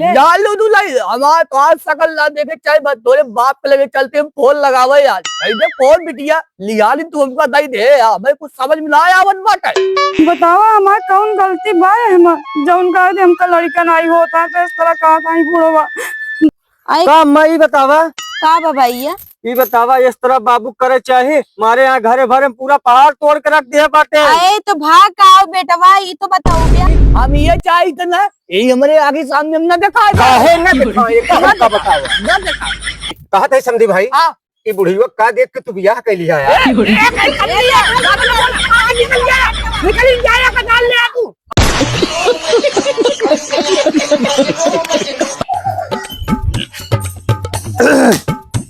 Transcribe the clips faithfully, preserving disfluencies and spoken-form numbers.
जान लो दुलही, हमार तो आज सकल ना देखे चाही, बस तोरे बाप के लगे चलते हम फोन लगावे यार। कही दे फोन बिटिया, लियाली तू हमका दई दे यार, हमें कुछ समझ में ना आवत बाटे। बतावा हमार कौन गलती बा एहमा, जौन कहे दे हमका लड़का नाई होता है, तो इस तरह कहा था ही बुढ़वा। आई का अम्मा, ई बतावा। का बा भैया? ई बतावा, इस तरह बाबू करे चाही? मारे यहाँ घरे भरे में पूरा पहाड़ तोड़ के रख दिया बाटे। अरे तो भाग का आओ बेटवा, ई तो बताओ भैया। हम ये चाही तो ना, यही हमारे आगे सामने हम ना दिखाए। काहे ना दिखाए? एक हमका बतावा। ना दिखाए। कहत है समधी भाई, हाँ। ई बुढ़िया का देख के तू बियाह कर लिया यार? ए, ए, ए, कर लिया। निकल जाए का डाल ले तू।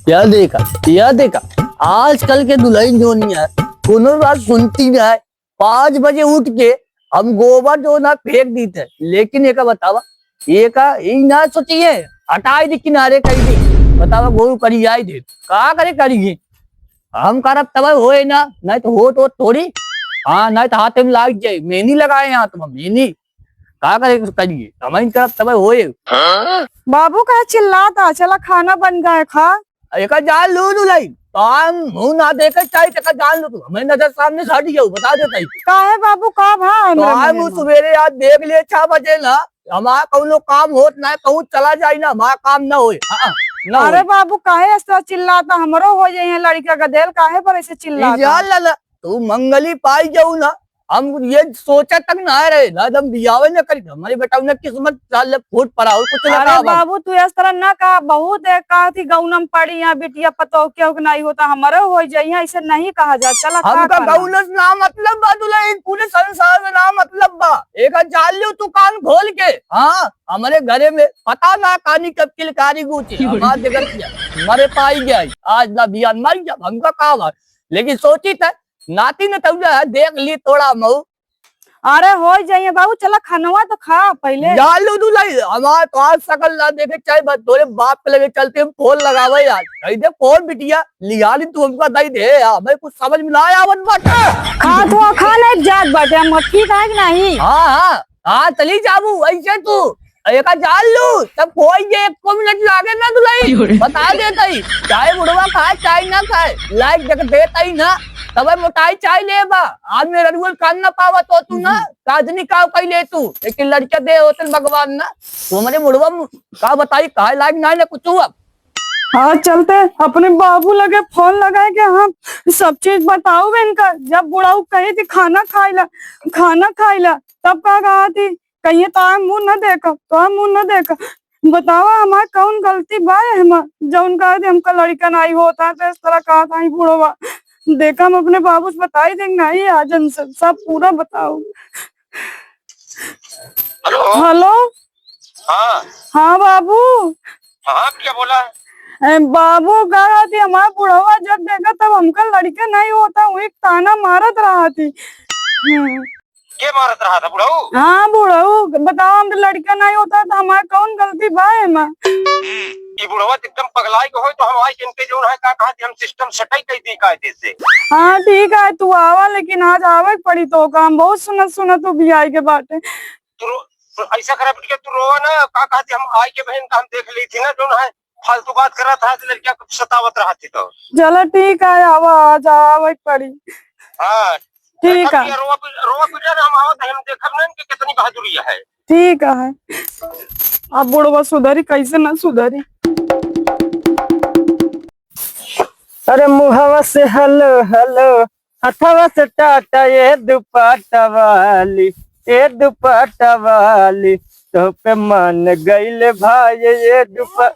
या देखा, या देखा, आजकल के दुलहिन जोन है, कोनो बात सुनती ना है। पाँच बजे उठ के हम गोबर जो ना फेंक दीते, लेकिन एका बतावा, एका ई ना सोचिए, हटाई दी किनारे कहीं दी, बतावा गोरू करी जाए दे, का करे करिए, हम करब तब होए ना, नहीं तो हो तो थोड़ी। हाँ, नहीं तो हाथ में लाग जाए, मेहंदी लगाए हाथ में, मेहंदी। का करे, करिए, हम ही करब तब होए। बाबू का चिल्लाता, चला खाना बन गए, खा। एका जान लू दुलही, तो हम मुँह ना देखे चाही, तेका जान लू तू, हमें नजर सामने से हट जाऊ, बता देता ही। काहे बाबू, का भा तो हमरा हम मुँह में? सुबेरे आज देख लिए छह बजे ना, हमारा कौनो काम होत ना है, कहूँ चला जाई ना, हमारा काम ना होए। हाँ, ना अरे होए। बाबू, काहे ऐसा चिल्लाता? हमरो हो जाए हैं लड़का गदेल, काहे पर ऐसे ई चिल्लाता? जान ला ना, तू मंगली पाई जाऊ ना, हम ये सोचा तक ना रहे ना, हम बियावे ना करी, हमारी बेटा उन्हें किस्मत साल फूट पड़ा और कुछ ना अरे कहा बाबू। बाबू, तू इस तरह ना कहा, बहुत एक कहा थी गौनम पड़ी यहाँ बिटिया पतोह के नहीं होता, हमरो हो जाए, ऐसे नहीं कहा जा। चला का हमका करना? गौनस ना मतलब बा दुलही, पूरे संसार में ना मतलब बा। एक जान लियो तू कान खोल के, हाँ, हमारे घरे में पता ना कानी कब किलकारी गूंची, हमार जगत किया, मरे पाई गया, आज ना बियान मर गया, हमका का बा। लेकिन सोची थे, नाती नतौजा है, देख ली थोड़ा मऊ। अरे हो जाइए बाबू, चला खानवा तो खा पहले। जान लो दुलही, हमार तो आज सकल ना देखे, चाहे बस तोरे बाप के लगे चलते हम फोन लगावे यार। कही दे फोन बिटिया, लियाली तू हमका दई दे यार, हमें कुछ समझ में ना आवत बाटे। खा तो खा नहीं जात बाटे, हम ठीक है कि नहीं? हाँ, हाँ, हाँ, चली जाबू ऐसे तू। एका जान लू, तब कोई ये एको मिनट लागे ना दुलही, अयो रे। बता देता ही, चाहे बुढ़वा खाए, चाहे ना खाए, लाइक देख देता ही ना, तबे मोटाई चाहे ले बा। आज मेरा रुअल कान ना पावा तो तू ना, काजनी काव कई ले तू, लेकिन लड़का दे होतन भगवान ना, तू हमारे बुढ़वा मु-, का बताई, काहे लायक ना, ना कुछ अब। आज चलते अपने बाबू लगे फोन लगाए के हम सब चीज बताऊ इनका, जब बुढ़ाऊ कही थी खाना खाइला, खाना खाइला, तब का कहा थी, कहिए, "तोहार मुँह न देखब, तोहार मुँह न देखब।" बतावा, हमार कौन गलती बा एहमा, जौन कहा दे हमका लड़का नाई होता, तो इस तरह कहा था बुढ़वा। देखा, हम अपने बाबू से बताई देंगे, नहीं, आज इनसे सब पूरा बताओ। हेलो। हेलो। हाँ। हाँ बाबू। हाँ, क्या बोला? ए, बाबू कहा थी, हमार बुढ़वा जब देखा, तब हमका लड़का नहीं होता, वही ताना मारत रहा थी। हम्म। के मारत रहा था बुढ़ऊ? हाँ, बुढ़ऊ, बताओ, हम तो लड़का नहीं होता तो हमार कौन गलती बा एमा? ई बुढ़वा तो एकदम पगलाई के होई, तो हम आई इनके जौन है का कहा कि हम सिस्टम सटाई कर दी कायदे से। हाँ, ठीक है, तू आवा, लेकिन आज आवे के पड़ी तो काम बहुत सुनत सुनत तू भी आई के बाटे। तू रो-, तू ऐसा करा बिटिया, तू रोवा ना, का कहा कि हम आई के बहन का हम देख ली थी ना, जौन है फालतू बात कर रहा था, लड़किया को सतावत रहा थी तो। चलो ठीक है, आवा, आज आवे के पड़ी। हाँ। ठीक है। रोवा पी-, रोवा पीटा ना, हम आवत है, हम देखब ना इनके कितनी बहादुरी है। ठीक है। अब बुढ़वा सुधरी, कैसे ना सुधरी। अरे मुहवा से हेलो हेलो, हथवा से टाटा, ये दुपट्टा वाली, ये दुपट्टा वाली, तो पे मान गइल भाई, ये दुपट्टा।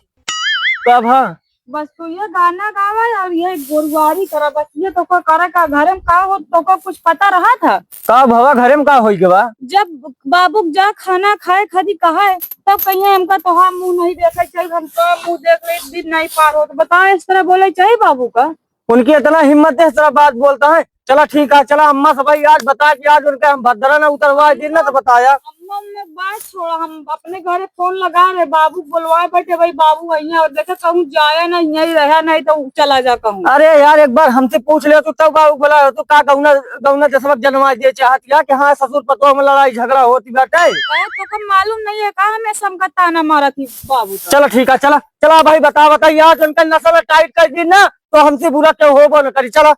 का भा? बस तू ये गाना गावा और ये गोरुआरी करा, बस ये तोका करे का, घरे में का होत तोका कुछ पता रहा था? का भवा, घरे में का होई के बा? जब बाबू के जा खाना खाए खातिर कहा है, तब कहिए हमका तोहार मुँह नहीं देखे चाहिए, हम तो मुँह देख ले, एक दिन नहीं पार होत। बताओ, इस तरह बोले चाहिए बाबू का? उनकी इतना हिम्मत है, इस तरह बात बोलता है। चला ठीक है, चला अम्मा से भाई आज बता कि आज उनका हम भद्रा ना उतरवा दिन ना तो बताया। हम एक बात छोड़ा, हम अपने घरे फोन लगा रहे, बाबू बोलवाए बैठे, भाई बाबू अइहें, और देखे कहूँ जाए ना, यहीं रहा, नहीं तो चला जा कहूँ। अरे यार, एक बार हमसे पूछ ले तू, तब बाबू बोला तू का गौना, गौना जसवक जनवा दे चाहत या कि हाँ, ससुर पतोह में लड़ाई झगड़ा होती बाटे। अरे, तोका मालूम नहीं है का, हमें समका ताना मारत ही बाबू का? चला ठीक है, चला, चला भाई, बता, बता यार, उनका नशा में टाइट कर दी ना, तो हमसे बुरा क्यों होबो न करी, चला।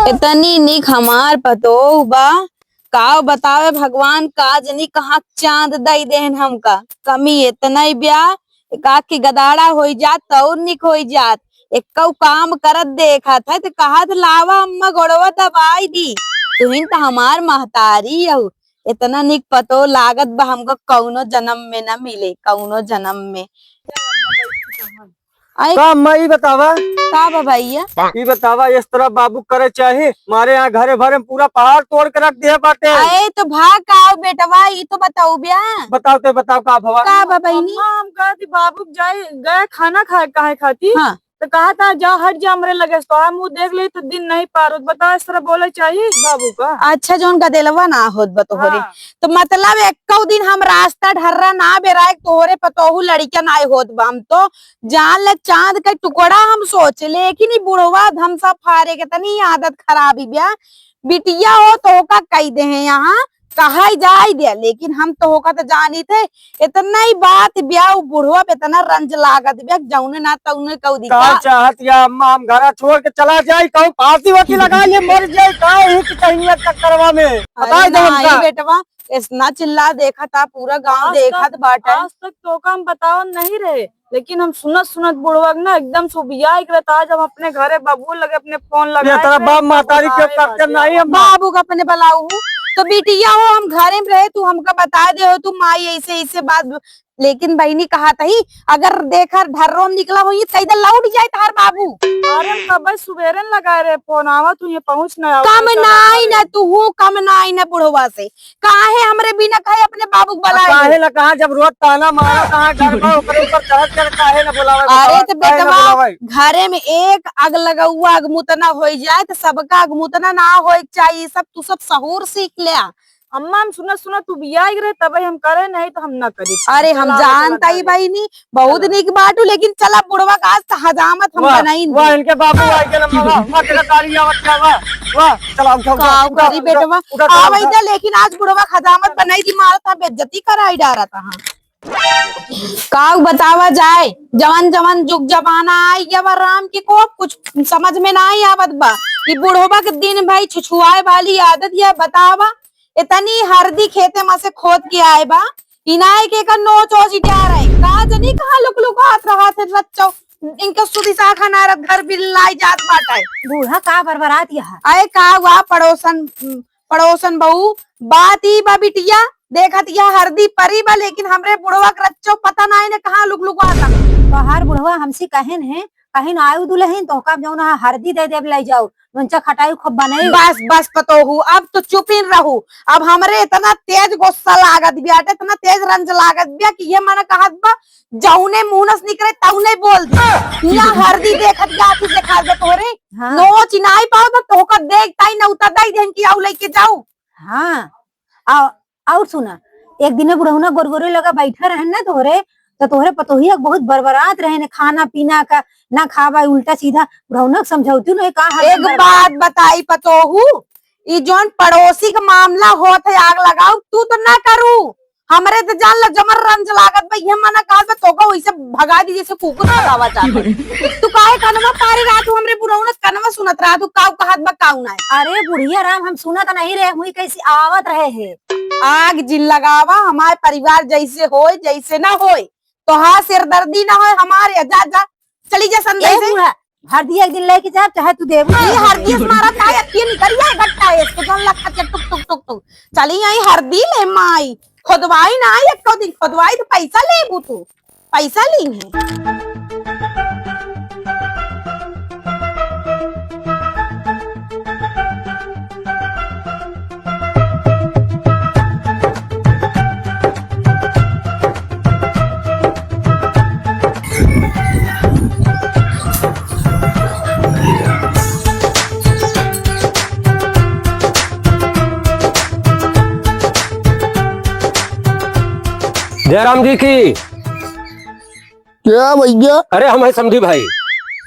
इतनी निक हमार पतोह बा, का बतावे भगवान, का जनी कहाँ चांद दई देहन हमका। कमी इतना ही ब्या, का कि गदाड़ा होई जात तौर निक होई जात। एक्कौ काम करत देखत है त कहत, "लावा अम्मा गोड़वा दबाई दी।" तुहिन त हमार महतारी अहू। इतना निक पतोह लागत बा हमका, कौनो जन्म में न मिले, कौनो जन्म में। अरे का अम्मा, ई बतावा? का बा भैया? ई बतावा, इस तरह बाबू करे चाही? मारे यहाँ घरे भरे में पूरा पहाड़ तोड़ के रख दिया बाटे। अरे तो भाग का आओ बेटवा, ई तो बताऊ ब्या। बताओ तो बताओ, का भवा? का बा बहिनी? अम्मा, हम कहती बाबू जाए, गए खाना खाए, काहे खाती? हाँ। तो कहा था, "जा हट जा हमरे लगे से, तोहार मुँह देख ले तो दिन नहीं पार होत।" बताओ, इस तरह बोले चाहिए बाबू का? अच्छा, जौन गदेलवा ना होत बा तोहरे। हाँ। तो मतलब एक्कौ दिन हम रास्ता ढर्रा ना बेराए, तोहरे पतोहू लड़िका ना होत बा, हम तो जान ले चांद के टुकड़ा हम सोचे, लेकिन ई बुढ़वा धमसा फारे के तनी आदत खराबी ब्या। बिटिया हो तो ओका कही दे हैं यहाँ, कहा जाए दे, लेकिन हम तो ओका तो जानी थे। इतना ही बात ब्या, उ बुढ़वा पे इतना रंज लागत ब्या, जौने ना तौने कह दी का का। चाहत या अम्मा, हम घरा छोड़ के चला जाई, कहूँ फांसी वासी लगा ले, मर जाई, का ही कि कहीं चक्करवा में। अरे बताई दे नहीं हमका। बेटवा, इतना चिल्ला देखा था, पूरा गांव आज तक, देखत बाटे। आज तक तोका हम बतावत नहीं रहे, लेकिन हम सुनत सुनत बुढ़वा के ना एकदम सुबिया एक रहता। आज हम अपने घरे बाबू लगे अपने फोन ये लगाए तेरा थे, बाप महतारी के बताए करते बाटे। नहीं हम। बाबू का अपने बुलाऊ हूँ, तो बिटिया हो हम घरे में रहे, तू हमका बता दे हो, तू माई ऐसे ऐसे बात। लेकिन बहिनी कहा तही, अगर देखा ढर्रो में निकला होई, तो इधर लौट जाए तार बाबू। अरे हम कब सुबेरे न लगाए रहे फोन, आवा तू ये पहुँच ना आवा, कम चला नाई जा ना, रे। तू हूँ कम नाई ना बुढ़वा से। काहे हमरे बिना कहे अपने बाबू के अब बुलाए काहे हो? ना कहा, जब रोज ताना मारा कहा घर पर, ओकरे ऊपर चढ़त कर काहे ना बुलावे, अरे बतावा, तो काहे ना बेटवा, बुलावे? घरे में एक अग लगौआ अगमुतना होई जाए तो सबका अगमुतना ना होए के चाहिए। सब तू सब सहूर सीख ले। अम्मा, हम सुनत सुनत तू बियाह रहे तबे हम करे, नहीं तो हम ना करी। अरे हम चला, जानता चला ही घरे। बहिनी, बहुत चला। निक बाटू, लेकिन चला बुढ़वा का आज तो हजामत हम वाह, बनाइन वाह, दी। इनके बाबू आ गए, वाह, वाह, केरा ताली आवत क्या, वाह, वाह, चला, उठा, उठा, का उठा, करी उठा, बेटवा? उठा, चला, आवे उठा। दे, लेकिन आज बुढ़वा खजामत बनाई दी, मारत हा, बेइज्जती कराई डारत हा। का बतावा जाए, जवन जवन जुग जमाना आई गया बा राम के कोप, कुछ समझ में नाई आवत बा। ई बुढ़वा के दिन भाई छुछुआए वाली आदत या बतावा, इतनी हरदी खेते में से खोद के आए बा, इनाए के एकर नोच ओच इटिया रहे। का जनी कहाँ लुक लुक हाथ रहा थे रच्चो, इनके सुधी साखा नारद घर भी लाई जात बाटे। बूढ़ा का बरबरात यहाँ? अरे का हुआ पड़ोसन, पड़ोसन बहू, बात ई बा बिटिया, देखत यह हरदी परी बा, लेकिन हमरे बुढ़वा के रच्चो पता नाई ने कहाँ लुक लुक आता। तोहार बुढ़वा हमसे कहेन है, कहिन आयु दुलहिन, तोहका जौन है हरदी दे देब, ले जाओ, नोचा खटाई खूब बनाई। बस, बस पतोहू, अब तो चुपिन रहू। अब हमरे इतना तेज गुस्सा लागत बिया, इतना तेज रंज लागत बिया कि ये मन कहत बा, जौने मुंह से निकले, तौने बोल दे। यहाँ हरदी देखत गाथी देखा दे तोहरे, हाँ। नोच नाई पाओ तो तोहका देख ताई नौता दाई देन कि आऊ लेके जाऊ। हाँ, आ, और सुना, एक दिने बुढ़ौना गोरगोरे लगा बैठा रहन ना तोहरे, तो तोहरे पतोहिया बहुत बरबरात रहे ने, खाना पीना का ना खावा, उल्टा सीधा। बुढ़ौना के समझौती नहीं का, हर एक बात बताई पतोहू, ई जौन पड़ोसी के मामला होत है आग लगाऊ, तू तो ना करू, हमरे तो जान ला जमर रंज लागत बा, ये मना कहत बा, तोका वैसे भगा दी जैसे कुकुर भगावा चाहत है। तू काहे कनवा पारे रहा तू, हमरे बुढ़ौना कनवा सुनत रहा तू, काऊ कहत बा काऊ ना। अरे बुढ़िया राम, हम सुनत नहीं रहे, हुई कैसी आवत रहे है। आग जिन लगावा, हमारे परिवार जैसे होए, जैसे ना होए, तोहार सिरदर्दी ना होए, हमारे, जा, जा, चली जा संदेश ए से। बूढ़ा, हरदी एक दिन लेके जा, चाहे तू देबू। ये हरदी से मारा था, ये तीन करिया गट्टा है, इसको जौन लगता है, टुक, टुक, टुक, टुक। चली आई हरदी ले माई, खुदवाई ना आई, एक दिन खुदवाई तो पैसा लेबू तू। पैसा ली है। जयराम जी की। क्या भैया? अरे, हम हैं समधी भाई।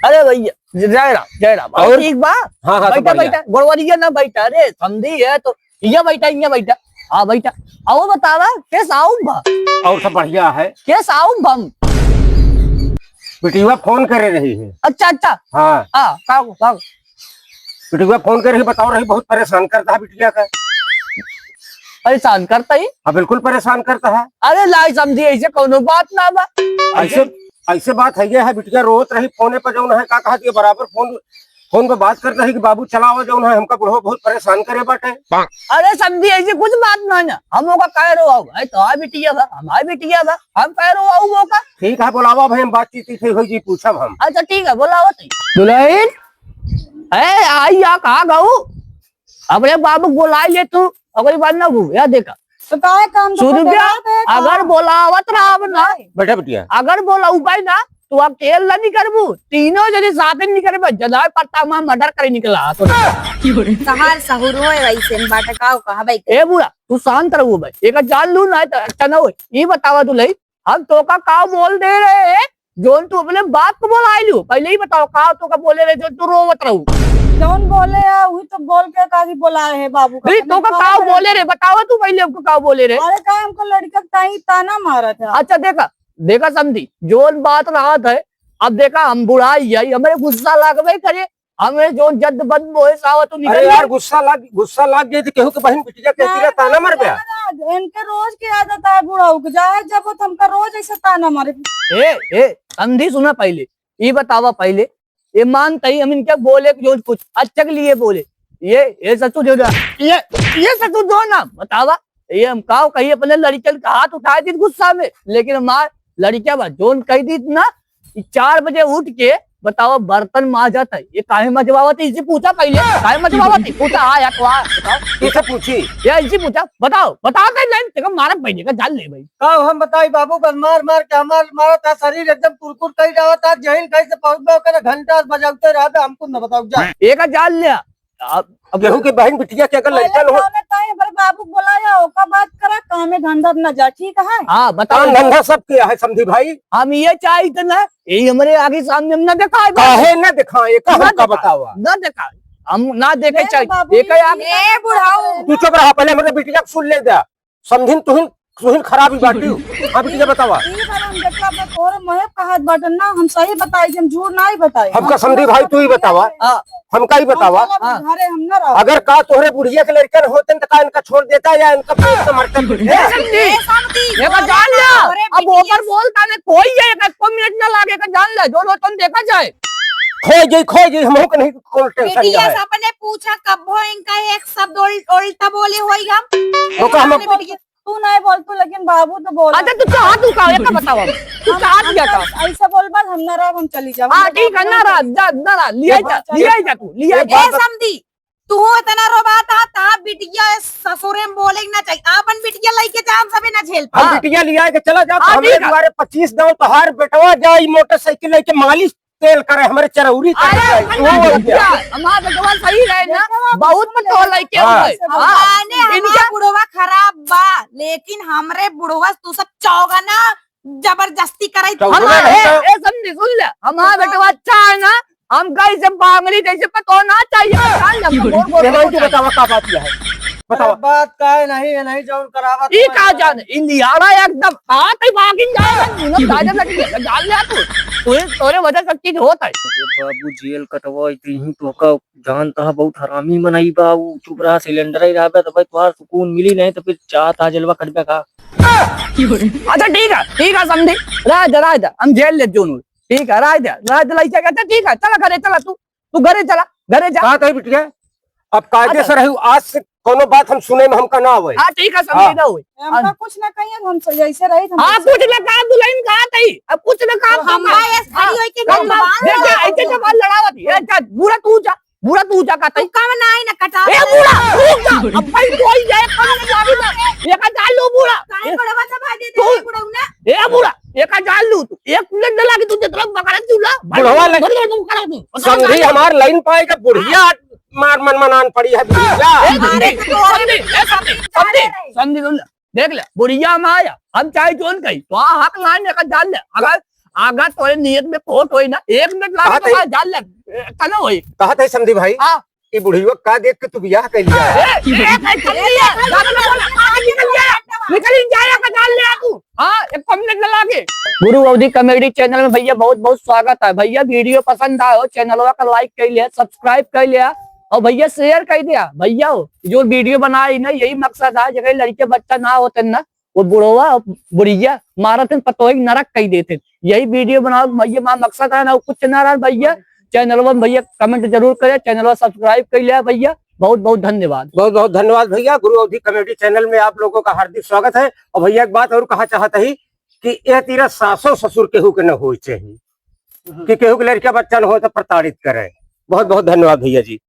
अरे भैया, जय राम, जय राम। और? ठीक बा? हाँ, हाँ, सब बैठा, बढ़िया। बैठा। गोड़वरिया ना बैठा। अरे, समधी है तो इहाँ बैठा, इहाँ बैठा। हाँ, बैठा। आओ, बतावा, के साउम बा? और सब बढ़िया है। के साउम बम? बिटिया फोन करे रही है। अच्छा, अच्छा। हाँ। हाँ, काओ, काओ। बिटिया फोन करे रही, बताओ रही, बहुत परेशान करता है बिटिया का। परेशान करता ही? हाँ, बिल्कुल परेशान करता है। अरे लाई समधी, ऐसे कौनो बात ना बा। ऐसे, ऐसे बात है, ये है, बिटिया रोत रही फोने पर, जौन है, का कहत, ये बराबर फोन, फोन पे बात करत रही कि बाबू चलावा, जौन है, हमका बुढ़वा बहुत परेशान करे बाटे। अरे समधी, ऐसे कुछ बात ना ना, हम ओका कह रो आओ, भाई तो आ बिटिया बा, हमार बिटिया बा, हम कह रो आओ ओका। ठीक है, बोलावा भाई, हम बातचीत ही होई जी, पूछब हम। अच्छा ठीक है, बोलावा तई। दुल्हन, ए, आई या, कहाँ गऊ? अपने बाबू को बोला ले तू, अगली बार ना गऊ, या देखा। तो काहे काम तो सुन कर बे, देवा बे, अगर बोलावत रहब ना, नहीं। बैठा बिटिया। अगर बोलाऊ पाई ना, तो अकेल ना निकलबू, तीनों जने साथ में निकलबे, जदाय पत्ता में मर्डर करे निकला। तो सहार सहुर होए वैसे न बाटे, काओ कहा भाई। ए बूढ़ा, तू शांत रहू भाई, एक जान लू ना, तो अच्छा ना होए। ई बतावा तू लई, हम तोका का बोल दे रहे हैं, जोन तू अपने बाप को बोलाइलू? पहले ही बताओ, का तोका बोले रहे, जोन तू रोवत रहू? जौन बोले है, वही तो बोल के काजी बोलाए है बाबू का। नहीं, तोका का बोले रहे, बताओ तू पहले हमको का बोले रहे। अरे, का हमको लड़का का ताई ताना मारत है। अच्छा, देखा, देखा समधी, जोन बात रहत है, अब देखा, हम बुढ़ाई है, हमरे गुस्सा लागबे करे, हमें जो जद बद मोहे सावत तू निकल अरे यार, गया। गुस्सा लाग, गुस्सा लाग गई तो केहू के बहिन बिटिया के ना, तीरा ताना ना, मर गया। ना, ना, इनके रोज के आदत है बुढ़ऊ के, जाए जब वो तो हमका रोज ऐसे ताना मारे। ए, ए, समधी सुना पहले, ई बतावा पहले, ये मानता ही हम इनके बोले जो कुछ अच्छा के लिए बोले, ये, ये ससुर जो ना, ये, ये ससुर जो ना, बतावा, ये हम काव कही अपने लड़कन का हाथ उठाए दिन गुस्सा में, लेकिन हमार लड़किया बा जोन कही दी ना, ई चार बजे उठ के बताओ, बर्तन माजत है, ये काहे मजवावत है? इसे पूछा पहले, काहे मजवावत है? पूछा, आ, या तो आ, बताओ। इसे पूछी? या इसे पूछा, बताओ, बताओ, कहीं लाइन, तेरे को मारा पहले का, जान ले भाई। का हम बताई बाबू, बस मार मार के हमार मारा था, शरीर एकदम कुरकुर कई जावा था, जहिन कहीं से पहुंच गए, ओकरे घंटा बजावते रहे, हमको न बताओ, जा। एक जान ले, अब, अब केहू के बहिन बिटिया के अगर पहले लड़का हो। काम में ताई हमारे बाबू को बुलाया, ओका बात करा, काम में धंधा न जा, ठीक है? हाँ, बताओ। काम धंधा सब किया है समधी भाई। हम ये चाहित ना, यही हमारे आगे सामने हम ना दिखाए बाबू। काहे ना दिखाए, का ना हमका दिखाए, बतावा? ना दिखाए, हम ना देखे देख चाहिए। बाबू, ये कहे आप ए बुढ़ाऊ। तू चुप रहा, पहले हमारे बिटिया को सुन ले जा। समधिन तुहिन, तुहिन खराब ही बाटी। हाँ, बिटिया बतावा। ई बार हम देखला बा तोहरे महेब कहत बाटन ना, हम सही बताई, हम झूठ नाई बताई। हमका समधी भाई तू ही बतावा। हाँ। हमका ही बतावा। हम चलब हाँ। घरे, हम ना रहब। अगर का तोहरे बुढ़िया के लड़कन होतन त का इनका छोड़ देता या इनका पेट से मरतन? ए, समधी, ए, समधी, ये का जान ले। तोहरे अब बिटिया ओकर बोल ताने कोई है, एक, एक मिनट ना लागे, का जान ले, जो होतन देखा जाए। खोई गई, खोई गई, हमहू के नहीं कोनो टेंशन बिटिया है। से अपने पूछा, कब्बो इनका एक शब्द उल-, उल्टा बोले होई हम। तो का हम अपने बिटिया तू नहीं बोल तू, लेकिन बाबू तो बोल। अच्छा, तू चाहत तू का, ये का बताओ हम? तू हम, चाहत हम क्या तो का? ऐसा बोल बस हम ना रह, हम चली जाओ। हाँ, हम ठीक है, ना रह, जा, ना रह, लिया जा, हाँ, लिया जा तू, लिया ए जा। समधी, तू इतना रोबात हा, ता बिटिया ससुरे में बोले ना चाहिए। आपन बिटिया लेके जा, हम सबे ना झेल हम पाए। हाँ। बिटिया लिया के चला जा, हाँ, हमरे ठीक है। दुआरे पच्चीस दांव तोहार बेटवा जाई मोटरसाइकिल लेके मालिश तेल करे, हमरे चरौरी करे अरे, जाए, अपन तू बात हो गया। क्या? हमार बेटवा सही रहे ना, देखो, बहुत सुन पटोल ले। लेके हाँ। हुए। हाँ। माने हमार इनके बुढ़वा खराब बा, लेकिन हमरे बुढ़वा तू सब चौगना जबरदस्ती करे। चौगना हमार, नहीं ए, तो ए, समधी, सुन ले, हमार हाँ। बेटवा अच्छा है ना, हमका इसे बांगड़ी जैसे पटोल ना चाहिए, जान ले, हमको गोर गोर ये भाई, पटोल तू चाहिए। बतावा, का बात यह है? बतावा। अरे बात का है नहीं, ये नहीं जौन करावत ई है। का जाने, ई लियाड़ा एकदम हाथ ही भागिन जाएगा, मुंह ताजा लग गया, जान ले तू। तू, तोरे वजह से चीज होता है। अरे बाबू, जेल कटवा इतनी ही तो का जानता है, बहुत हरामी मनई बा, ऊ चुप रहा, सिलेंडर ही रहबे तो भाई तोहार सुकून मिली, नहीं तो फिर चाहत है जेलवा कटबे का। अच्छा ठीक है, ठीक है समधी, रह जा, रह जा, हम झेल ले जोन। ठीक है, रह जा, रह जा, लइका के, अच्छा ठीक है, चला घरे, चला तू, तू घरे चला, घरे जा। का कही बिटिया? अब कायदे अच्छा। से रहू, आज से कोनो बात हम सुने में हमका ना आवे। हाँ, ठीक है, समझी हाँ। ना होई। हमका हाँ। कुछ ना कहिए, हम सही ऐसे रही, हम हाँ, ऐसे कुछ ना काम दुल्हन कहा तई, अब कुछ ना काम हम हम हाँ, ये खड़ी हाँ, होई के हम हम बात दे, दे, करो। ऐसे जबान लड़ावत है। ए, जा, बूढ़ा तू जा, बूढ़ा तू जा, कहता तू है। कम ना आई ना कटा ए, दे। बूढ़ा, रुक जा, अब भाई कोई जाए, कम नहीं आवे ना। ये का डाल लो बूढ़ा। काहे ए, बुढ़वा से भाई दे तू, दे, बुढ़ऊ ना। ए, बूढ़ा, ये का डाल लू तू, एक मिनट ना लागे तू जितना बकरा चूल्हा, बुढ़वा लग- बकरा तू, बकरा तू। समधी हमार लाइन पाए का बुढ़िया मार मन मनान पड़ी है बुढ़िया। ए, समधी, समधी, ए, समधी, समधी, समधी, सुन ले। देख ले, बुढ़िया में आया, हम चाहे जोन कही, तो हाँ, हक लाइन लेकर जान ले। अगर, अगर तोरे नियत में खोट होई ना, एक मिनट लागे कहा तो थे? हाँ, जान ले, ए, तने होई। कहा थे समधी भाई? हाँ। ई बुढ़िया का देख के तू बियाह कर लिया? ए, ए, ए, चल लिया, जान ले, निकल जाए, निकल जाए, का जान ले तू। हाँ, एक मिनट ना लागे। गुरु अवधी comedy channel में भैया बहुत बहुत स्वागत है। भैया video पसंद आयो, चैनलवा का like कर लिया, subscribe कर लिया और भैया share कर दिया। भैया हो, जो video बनाई ना, यही मकसद है, जगह लड़के बच्चा ना होते ना, वो बुढ़वा और बुढ़िया मारत हैं, पतोही नरक कह देते। यही video बनाओ भैया, हमारा मकसद है ना, कुछ ना रहा भैया। चैनलवा में भैया comment जरूर करें, चैनलवा subscribe कर लिया भैया। बहुत बहुत धन्यवाद। बहुत बहुत धन्यवाद भैया। गुरु अवधी comedy channel में आप लोगों का हार्दिक स्वागत है। और भैया एक बात और कहा चाहत ही कि यह तीरा सासो ससुर केहू के न होई चाहिए कि केहू के लड़का बच्चा न हो तो प्रताड़ित करे। बहुत बहुत धन्यवाद भैया जी।